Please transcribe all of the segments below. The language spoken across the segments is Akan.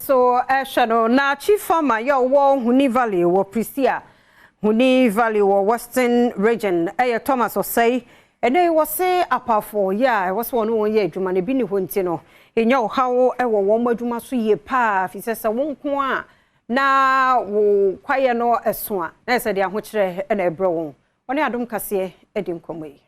So ɛhwɛ no na Chief Farmer yɛ ɔwɔ Huni Valley wɔ Prestea, Huni Valley wɔ Western Region, ɛyɛ Thomas Ɔsɛe. Ɛnɛ wɔ se apafo yɛ a ɛwɔ sɛ wɔne wɔn yɛ adwuma no bi ne hɔ, nti no ɛnya ɔhaw ɛwɔ wɔn adwuma so yie paa, fi sɛ sɛ wɔn nko a na wo kwaeɛ no ɛso a, na ɛsɛ de ahokyerɛ ɛna ɛbrɛ wɔn. Wɔne Adom Kaseɛ ɛdi nkɔmmɔ yi.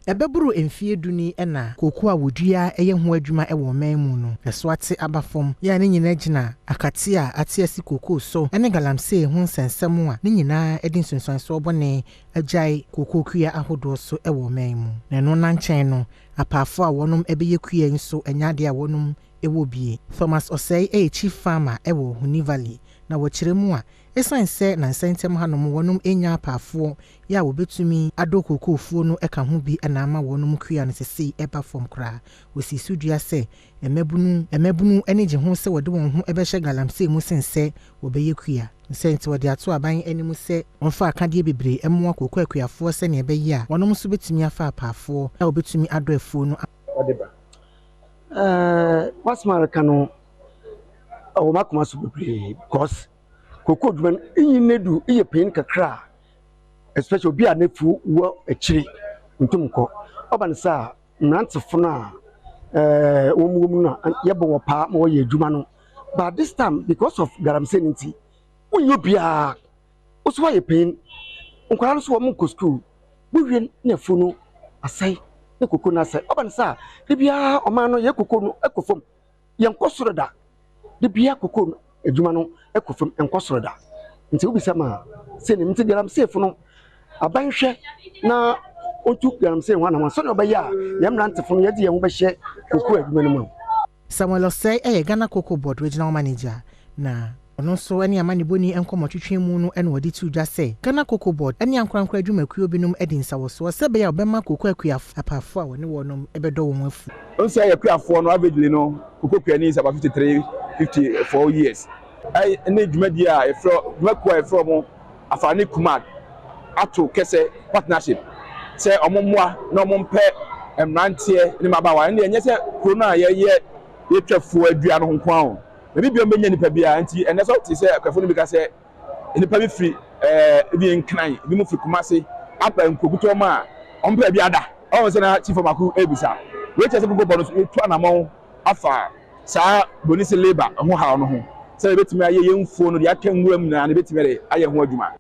Ɛbɛboro mfeɛ 10 ni na kooko a wɔdua ɛyɛ ho adwuma wɔ ɔman mu no ɛso ate aba fam, yɛ a ne nyinaa gyina akate a ate asi kookoo so ne galamsey ho nsɛnsɛm a ne nyinaa de nsonsansoɔ bɔne agyae kookoo kua ahodoɔ so wɔ ɔman mu. Na ɛno nankyɛn no, apaafo a wɔnom bɛyɛ kua nso ɛnyɛ adeɛ a wɔnom wɔ bie. Thomas Ɔsɛe yɛ chief farmer wɔ Huni Valley, na wɔkyerɛ mu a, ɛsiane sɛ nansa ntam hanom wɔnom nya apaafoɔ yɛ a wɔbɛtumi adɔ kookoofuo no ka ho bi na ama wɔnom kua no sesei ɛba fam koraa. Wɔsi so dua sɛ mmabunu ani gye ho sɛ wɔde wɔn ho bɛhyɛ galamsey mu sen sɛ wɔbɛyɛ kua sɛ, nti wɔde ato aban anim sɛ wɔmfa akadeɛ bebree mmoa kooko akuafoɔ sɛnea ɛbɛyɛ a wɔnom nso bɛtumi afa apaafoɔ a wɔbɛtumi adɔ afuo no. Ɔde ba wasɛm a reka no ɛwɔ m'akoma so bebree, because koko adwuma no inyi ne du iyɛ panyin kakra a, especially obi a n'afu wɔ akyiri ntum nkɔ. Ɔba ne sɛ a mmerantefo no a wɔn wɔ mu no a yɛbɔ wɔ paa ma wɔyɛ adwuma no, but this time, because of galamsey no nti, wonyɛ obiara woso wayɛ panyin. Nkwadaa no so wɔn nkɔ sukuu, wowie na afu no asɛe ne koko no asɛe. Ɔba ne sɛ a de biara ɔman no yɛ koko no kɔ fam, yɛn kɔ soro da. De biara koko no adwuma no kɔ fam, nkɔ soro da. Nti wobisa ma sɛ ne nti galamseyfo no, aban hwɛ na otu galamsey ho anam sɛnea ɔbɛyɛ a yɛn mmerantefo no yɛde yɛn ho bɛhyɛ koko adwuma no mu no. Samuel Ɔsɛe yɛ Ghana Cocoa Board regional manager, na ɔno nso ne amanebɔni nkɔmmɔtwetwe mu no ɛna wɔde to dwa sɛ Ghana Cocoa Board ne ankorankora adwumakuo binom de nsawɔsoɔ sɛ ɛbɛyɛ a wɔbɛma kooko akuafo apaafo a wɔne wɔnom bɛdɔ wɔn afu. N sɛ yɛ kuafoɔ no, averagely no, koko kuani is about 53, 54 years. Ɛne dwumadie a yɛfrɛ dwumakuo a yɛfrɛ wɔn Afane Kumad ato kɛsɛ partnership sɛ ɔmo mmoa na ɔmo mpɛ mmeranteɛ ne mmabaawa. Ɛne ɛnyɛ sɛ kuro no a yɛyɛ yɛtwa fuo adua no ho nko ara o, ebi bi ɔmo bɛnya nipa biara. Nti ɛnɛ sɛ ɔte sɛ akuafoɔ no bi ka sɛ nipa bi firi ebi Nkran, ebi mu firi Kumase aba nkurokutoɔ mu a ɔmo pɛ bi ada ɔmo sɛ na chief ɔmako ebisa wei kyerɛ sɛ koko bɔ no so etu anamɔn afa saa broni sɛ labour ho haw no ho sɛ ebetumi ayɛ yɛn mfuo no deɛ aka nwura mu nyinaa no, ebetumi ayɛ ho adwuma.